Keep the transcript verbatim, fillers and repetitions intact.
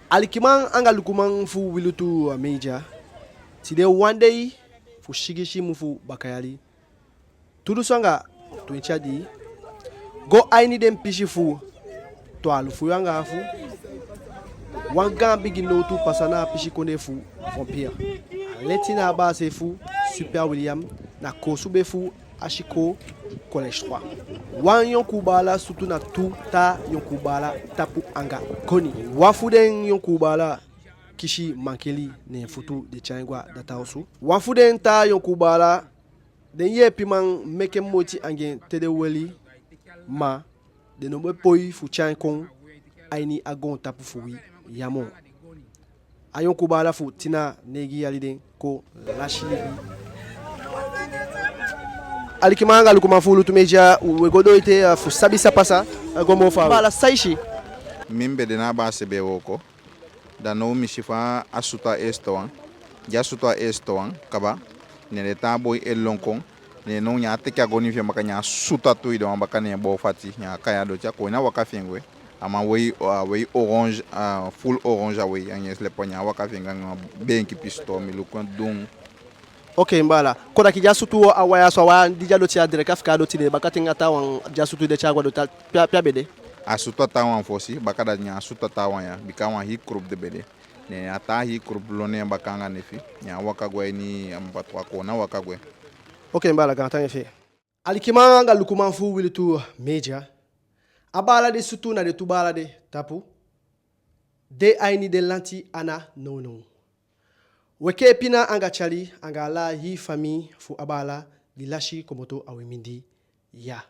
Alikiman anga lukuman fu Wi Lutu Media, tide wan dei fu sigisi mun fu bakayali tu dunsu anga twenti a dii, go a ini den pisi fu twalufu yuu anga afu, wan gaan bigi nowtu pasa na a pisi kondee fu Vampire. A leti na a base fu Super William na koosube fu a sikoo Collège trois. Wan yonkuu baala sutu na tu taa yonkuu baala tapu anga goni. Wan fu den yonkuu baala kisi mankeli, ne en futu den tyai en go a data osu. Wan fu den taa yonkuu baala, den yeepiman meke moiti anga en te den weli, ma den no be poi fu tyai en kon a ini a goontapu fu wi ya moo. A yonkuu baala fu tin a neigi yali den kon lasi libi. Alikiman anga lukuman fu Wi Lutu Media, we go doo ete, eh, fu sabi san pasa, eh, go moo faawe. Baala, san i si? Mi be de na a base be e wooko. Da now mi si fa a sutu a eerste wan. Di a sutu a eerste wan kaba, ne den taa boi e lon kon. Ne now ne a teke a goni fi en baka, ne a sutu a tweede wan baka, ne en boo fati, ne a kai a doti. A kon ini a waka fi en gwe. A man wei, a wei orange, a full orange a wei, anga en silipa, ne a waka fi en gwe anga wan beenki pistool, mi luku en dun. Oke, mi baala. Kon taki di a sutu a wan ya so, a wan di de a doti ya, direct a fika a doti de, bakaten a taawan di a sutu de tyai a go a doti, pe a, pe a be de? A sutu a taawan fosi, bakadati ne a sutu a taawan ya, bika a wan hii kulupu den be de. Ne a taa hii kulupu lon ne en baka anga nefi, ne a waka gwe a ini a mapatu, a kon na waka gwe. Oke, mi baala, gaantangi fi i. Alikiman anga lukuman fu Wi Lutu Media, a baala di sutu na den tu baala de tapu de a ini den lanti ana nownow. We kee pina anga tyali anga ala hii famii fu a baala di lasi komoto a wi mindii ya.